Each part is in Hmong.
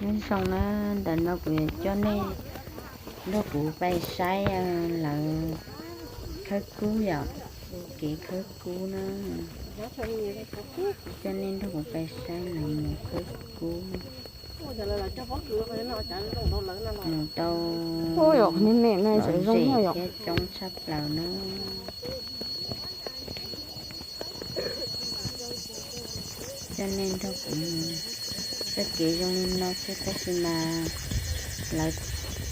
Nyob zoo na, ntawm no kuv yuav coj nej nrog kuv pais saib lawv khawb kub yom, kev khawb kub na. Coj nej nrog kuv pais saib lawv mus khawb kub. Mus tau zoo thiab coob tshaj plaws na. Coj nej nrog kuv mus. Txoj kev zoo li no xwb tab sis mas lawv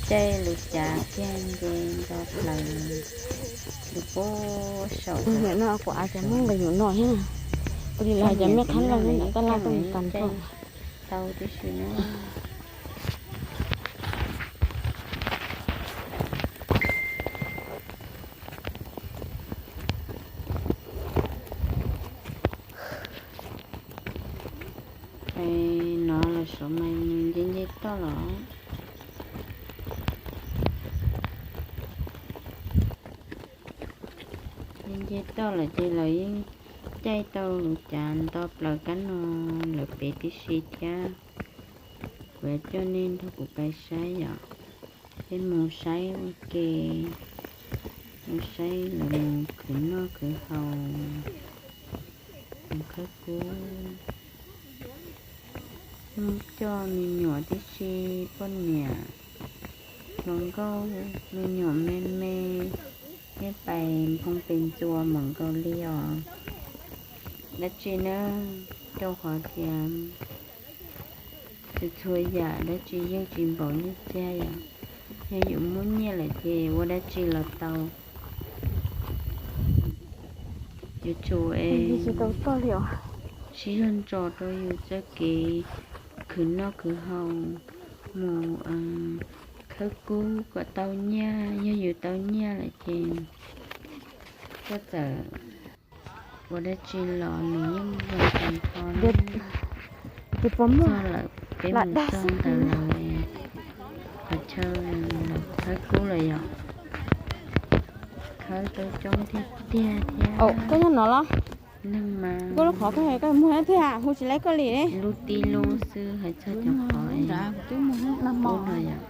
caij lub cav kiag nce nto plaws lub pem saum. Nim no kuv av cov muaj nqis mus no thiab. Ua li lawv hais cov me qhab loj nyob nram tab laj tuaj mus tas nrho. Tau tib si na. Pais no los saum mas nws nce nce toj los. Nce nce toj lawm ces lawv yeej caij tau lub cav nto plaws kab no lawm pem tib si thiab. Kuv yuav coj nej nrog kuv pais saib yom. Peb mus saib ua ke, mus saib lawv mus khwv noj khwv haus, mus khawb kub. Muaj coj me nyuam tib si, poj niam hluas nkauj, me nyuam me me, yeej pais nphoo pes ntxuas mus nkaus li os. Dab tsi na, rau qhov tias txhua txhua yam dab tsi yeej tsis npaum nyiaj txiag yom. Yog yus muaj nyiaj lawm ces ua dab tsi los tau. Yuav tsum es sib zog ntso rau yus txoj kev khwv noj khwv haus, mus khawb kub kom tau nyiaj. Yog yus tau nyiaj lawm ces koj txawm ua dab tsi los nws yeej zoo tag nrho. Txog lawm, peb mus txog ntawm lawv qhov chaw lawv khawb kub lawm yom. Khawb tau coob tiag tiag thiab. Koj nyob no los? Neeg mas koj lub qhov koj muag thiab, hu tsis laib koj li. Lub tib lub xwb hais txog cov qhov no yom.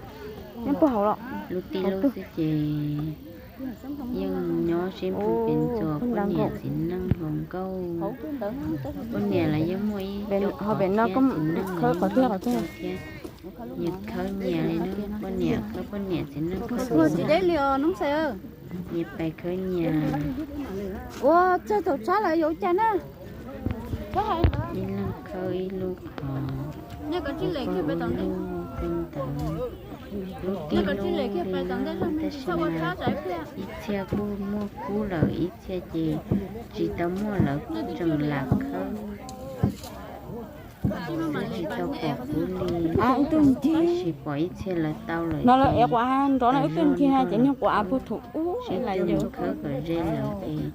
Lub tib lub xwb ces yeej nyob sib nphoo pes ntxuas poj niam txiv neej hluas nkauj. Poj niam los yeej muaj ib co qhov thiab txiv neej los yeej muaj ib co thiab. Nyias khawb nyias li na, poj niam khawb poj niam, txiv neej khawb txiv neej. Nyias pais khawb nyias. Ua txog thaum tshab lawv yuav ua cas na? Ib leeg khawb ib lub qhov, ua koj ua lub, ua koj ntawd. Lub tib lub li na, tab sis mas ib txhia kuj muaj kub lawm, ib txhia ces tsis tau muaj, lawv tseem lam khawb. Tsis tau pom kub li, tab sis pom ib txhia lawv tau lawm ces lawv nrov no ces nyuag quav av puag thaum ub sib mus khawb kom ze lawm ces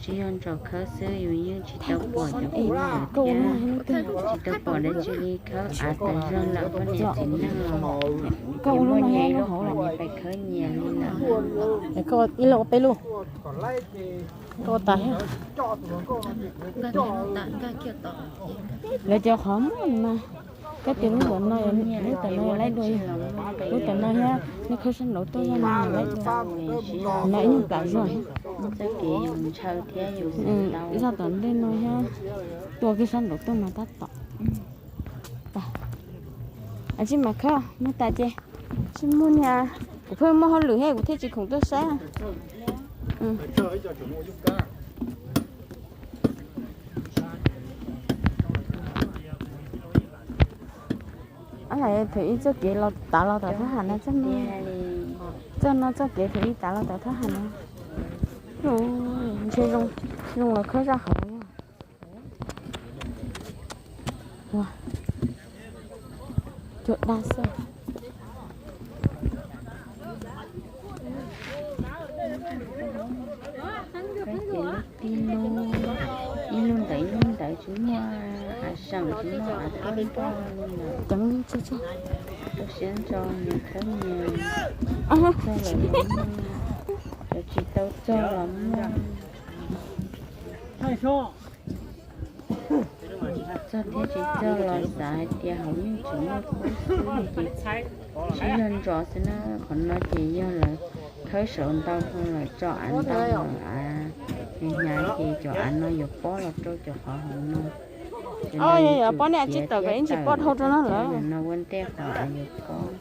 sib zog ntso khawb xwb, yus yeej tsis tau pom cov kub lawm thiab. Tsis tau pom dab tsi li, khawb av tas zog lawm, poj niam txiv neej los nyias muaj nyias ib lub qhov, nyias pais khawb nyias li lawm. Ib lub ua peb lub. Koj tas thiab. Lawv cov qhov muaj mas, koj tias lub ntawm no, lub ntawm no laib dua, lub ntawm no thiab nej khawb sab nraud tuaj yog laib dua. No ib nyuag plam zog thiab. Zaj tom ntej no thiab, tua kiag sab nraud tuaj mas tab tom. Ab, tsis mas khawb, muag tas ces tsis muaj niag, kuv pheej muaj hauj lwm thiab kuv thiaj tsis khoom tuaj saib. Thaum ib txoj kev los tav los tom thab ham no, txoj no txoj kev thaum ib tav los tom thab ham no. Ntshe zoo los khawb zaj hauv. Cuag dab xwb. Ib lub, ib lub ntawd ib lub ntawd tsis muaj av seem, tsis muaj av kab npoj li lawm. Ceev tsuag tsuag. Rau siab ntso nyias khawb nyias, txog lawm los muaj, cov tsis tau txog los muaj. Txog thiab tsis txog los xav hais tias hauv yeej tseem muaj kub xwb ces sib zog ntso xwb na. Qhov no ces yog lawv khawb saum ntau hlo lawm, tso av ntau lawm av, hnyav hnyav ces cov av no yuav pob los rau cov qhov hauv no. Pob ne tsis tawm kom ib ntsis pob dhau rau no lawm no ua ntej qhov av yuav pob.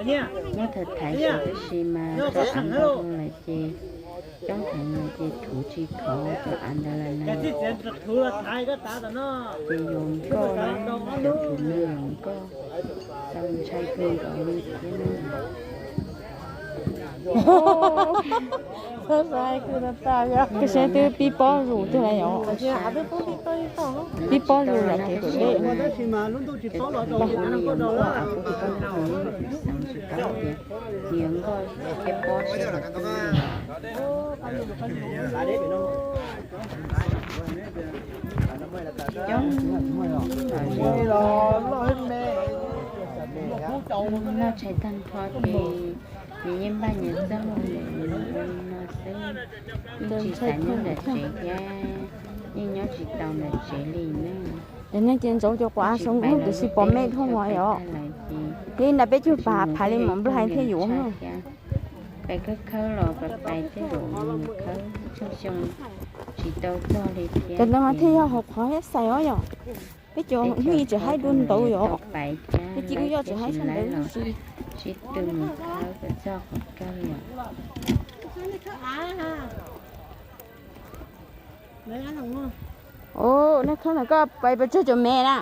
Nyob thaiv thaiv xwb tab sis mas tso av ntau lawm ces coob heev lawm ces thuv tsis khov cov av ntawd lawm na. Ces yuav nkoj na, cov thuv no yuav nkoj, tau ntshai kawg nkaus li thiab na. Koj saib twb pib pob zus tiag lawm yom. Pib pob zus yom, ces kom deb. Cov thuv no yuav nkoj av kuj tsis paub, kuv xav tsis tau tias nws yuav nkoj thiab pob sib haum. Coob lawm, noj tshais tag nrho ces nws yeej npaj nyias txoj hlua mus ua li no xwb, yeej tsis xav nyob ntawm tsev thiab, yeej nyob tsis tau ntawm tsev li na. Ces nej ces ntsaum cov quav av saum nkuaj tiam sis pom me dhau hos yom. Ces nram peb cug pas phav li mam nplog hais thiaj yuav. Pais khawb khawb los pais pais tej zaum mus khawb tshooj xyoo tsis tau txog li thiab. Cov ntawd mas thiaj yog hauv qhov thiab xais os yom. Peb cov hnub ib tseem haib dua ntawd yom. Peb cis kuj yog tseem haib sab ntawd los sib tw mus khawb kom txog qhov kawg yom. Ua, nej khawb no koj pais pes tsawg cov me na?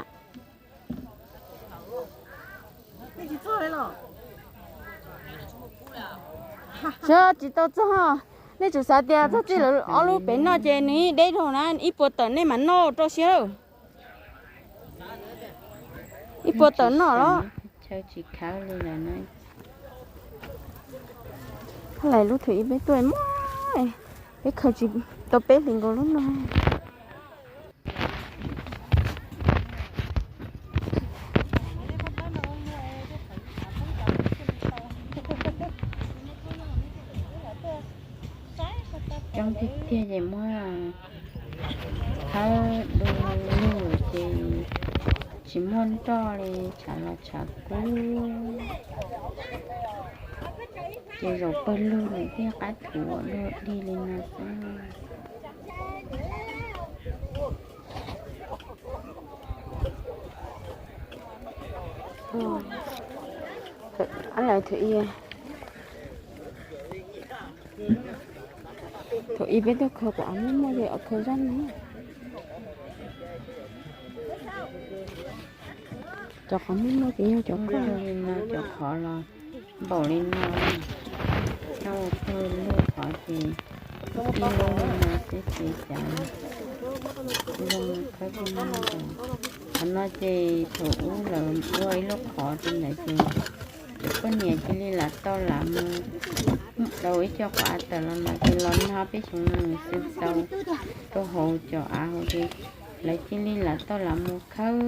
Tsis tau txog, nej tseem xav tias txog txij lawv ob lub pem no ces nws deb dhau na, ib puas tawm nej mam noj rau siab lawm. Ib puas tawm noj los. Lais lub thawj ib peb tuaj muaj, peb khaws tsis tau peb hlis nkaus lub no. Coob tiag tiag ces muab khawb du lug ces tsis muaj nroj li, tshav los tshav kub. Ces zaum pawg lug lawm thiaj qab thuv ua luaj dig li no xwb. Lawv thaum ub, thaum ub peb tuaj khaws quav muaj muaj ces khaws zaj no. Cov qhov muaj muaj ces yog cov koj li no, cov qhov los npaum li no, nyob ua pawg lug qhov ces ib lub li no xwb ces cas zoo khawb tsis muaj. Qhov no ces thaum ub lawv ua ib lub qhov rau ntawd ces cov poj niam cia li lam tau lam mus tau ib co quav tawm los ntawd ces los noj peb xyoo no xwb tau rau hauv cov av hauv ces lawv cia li lam tau lam mus khawb.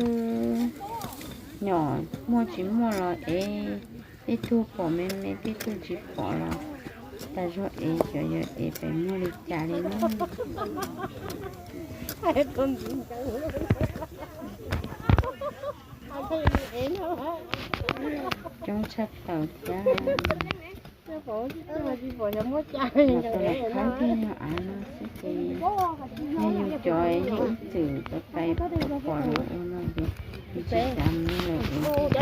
Nyom muaj tsis muaj los ev, tej tug pom me me tej tug tsis pom los tas zog ev, cov yog ev pem muag li cas li na. Coob tshaj plaws thiab. Los tau los khawb thiaj yog av no xwb ces yog yus cov yog ib txwm tau pais pom los ua no ces yus tsis xav mus lawm es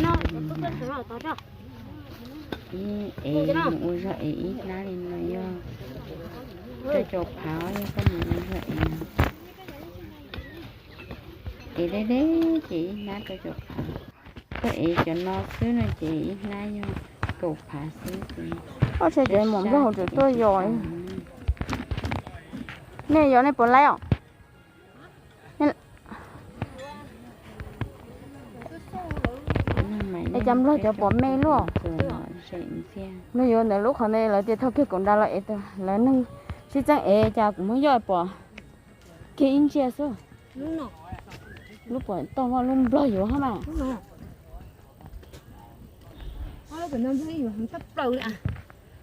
ib ev mus ua zog ev ib hnab li no yog rau caum phav, yog koj mus ua zog ev no. Ev deb deb ces ib hnab rau caum phav. Koj ev cov no xwb no ces ib hnab yog kaum phav xwb ces. Ob txhais tes mom nplog hauv tseem tuaj yos. Nej yos nej puas laib os? Es cas nplog cov pom me luaj? Nplog yuav ntawm lub qhov ntawd lawv tias thauj kiag kaum nrad los ev, lawv neeg sib txeeb ev cas kuv muab yoj pom kiag ib ntsiav xwb. Lub pom toj lub nplog yuav hab mas.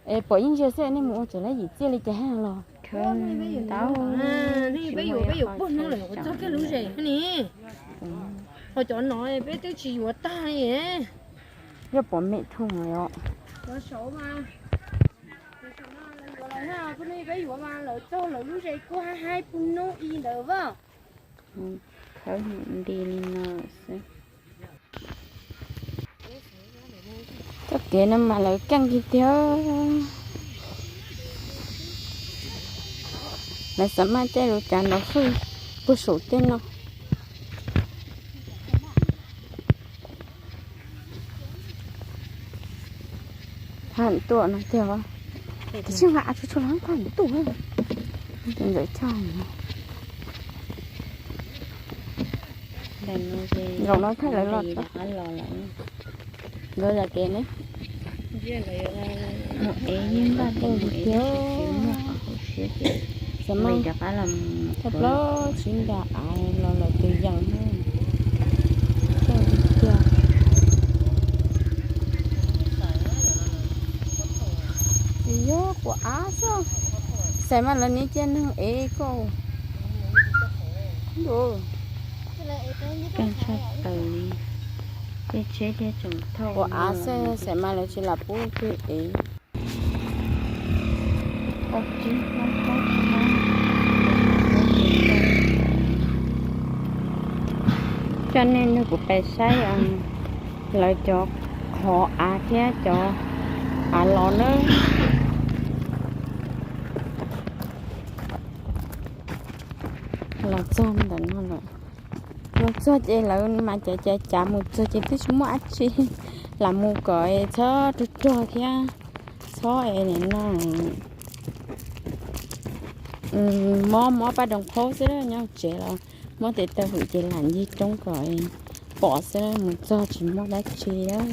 Es pom ib ntsiav xwb nej mus ua tseem laib yim txiaj li cas hab los. Khawb ntau, peb yuav, peb yuav puag hnub lawm txog kiag lub zes ne. Ho cov no peb twb tsis yuav tag li. Yog pom me thuj os. Peb yuav mas lawv txog lawv lub zes kuj haib haib puag hnub i ntawd vaj. Khawb nti li no xwb. Txoj kev no mas lawv keej tiag tiag. Lawv xav maj caij lub cav nrov fwj puag saum tej no. Phaj tuaj no tiag. Tab sis nqa tsuj tsuag los phaj tuaj. Tus ntxawm choj. Zaum no thaij lawv los tau. Nkawd zam kev ne. Mus ev yeej npaj tau mus ev, tab sis tsis muaj qhov hauv siab ces xav mas rov qab los mus thaj plaub tsib nra av los lawm tus yees na. Txawj tiag tiag. Tsis yog quav av xwb. Xav mas lawv niaj cia neeg ev koj. Keej tshaj plaws li. Tej tsheb thiaj tseem thauj. Quav av xwb, xav mas lawv tsis lam pub kiag ev. Coj nej nrog kuv pais saib lawv cov qhov av thiab cov av los nawb. Los txog ntawm no lawm. Los txog ces lawv mas cav cav cav mus txog ces twb tsis muaj dab tsi, lam mus kom txhob rog rog thiab txhob es nim no mob mob paj roos qhaub xwb, nyob tsev los muab tes taw hwm ces lam ncig roob kom pom xwb, mus txog tsis muaj dab tsi lawm.